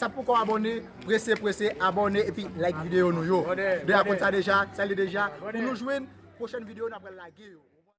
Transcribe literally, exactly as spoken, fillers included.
Sa poko abòne, prese, prese, abòne epi like videyo nou yo. Deja konn sa deja, sa li deja. Pou nou jwenn pwochèn videyo n ap lage yo.